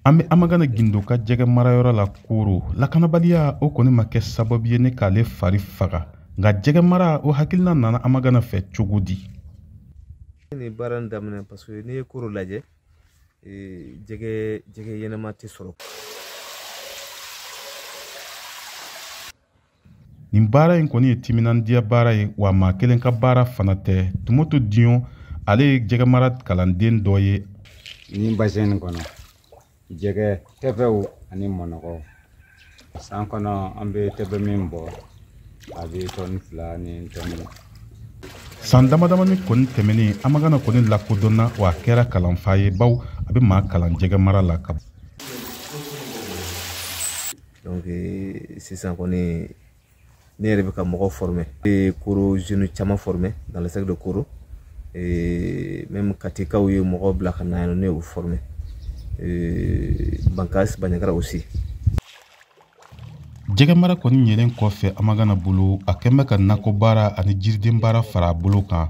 An bɛ Amagana Gindo ka jɛgɛ marayɔrɔ la Koro. Lakanabaliya o kɔni ma kɛ sababu ye ne k'ale fari faga, nka jɛgɛ mara o hakilina nana Amagana fɛ cogo di? Ni baara in daminɛ parce que n'i ye Koro lajɛ, jɛgɛ ɲɛnama tɛ sɔrɔ. Nin baara in kɔni ye timinandiya baara ye, wa maa kelen ka baara fana tɛ. Tumoto Dion, ale ye jɛgɛmara kalanden dɔ ye. Nin bassin nin kɔnɔ, jɛgɛ, tɛfɛw ani mɔnɔgɔw. San kɔnɔ an bɛ tɛfɛ min bɔ, a bɛ tɔni 2 ni tɔni. San dama damani kɔni tɛmɛnen, Amagana kɔni lakodɔnna, wa a kɛra kalanfa ye, bawo a bɛ maa kalan jɛgɛmara la ka. Donc sisan kɔni ne yɛrɛ bɛ ka mɔgɔw former. Koro jeune caman former dans le cercle de Koro. Et même Katikaw ye mɔgɔw bila ka na yan, ne y'u former. Bankas Bandiagara aussi. Jɛgɛmara kɔni ɲɛlen kɔfɛ Amagana bolo, a kɛn bɛ ka nakɔ baara ani jiriden baara fara a bolo kan.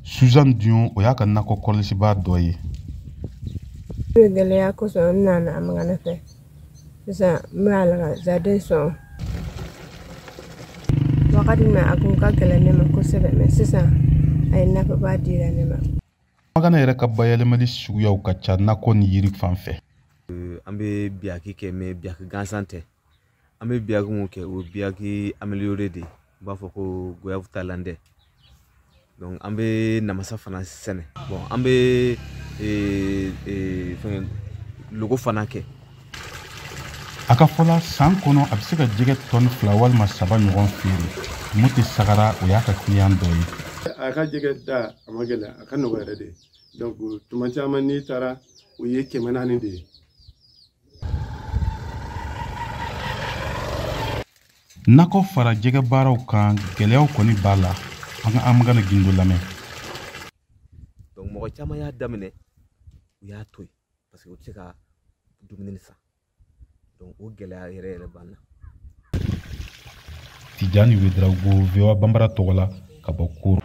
Suzanne Dion, o y'a ka nakɔ kɔlɔsibaa dɔ ye. Gɛlɛya kosɔn n nana Amagana fɛ. Sisan n b'a la ka jardin sɔn. Wagati min a kun ka gɛlɛn ne ma kosɛbɛ, mɛ sisan a ye nafaba dira ne ma. Amagana yɛrɛ ka bayɛlɛmali suguyaw ka ca nakɔ ni yiri fan fɛ. An bɛ biyaki kɛ, mɛ biyaki gansan tɛ. An bɛ biyaki mun kɛ, o ye biyaki amélioré de ye. U b'a fɔ ko goyave thaïlandais. Donc an bɛ namasa fana sɛnɛ. Bon, an bɛ fɛngɛ logo fana kɛ. A ka fɔ la, san kɔnɔ a bɛ se ka jɛgɛ tɔni 2 walima 3 ɲɔgɔn feere. Mote Sagara, o y'a ka kiliyan dɔ ye. A ka jɛgɛ da a ma gɛlɛn, a ka nɔgɔ yɛrɛ de. Donc tuma caman n'i taara, o ye 400 de ye. Nakɔ fara jɛgɛ baaraw kan, gɛlɛyaw kɔni b'a la. An ka Amagana Gindo lamɛn. Donc mɔgɔ caman y'a daminɛ, u y'a to yen parce que u tɛ se ka dumuni san. Donc o gɛlɛya yɛrɛ yɛrɛ b'an na. Tijani Ouedraogo, VOA Bambara tɔgɔ la ka bɔ Koro.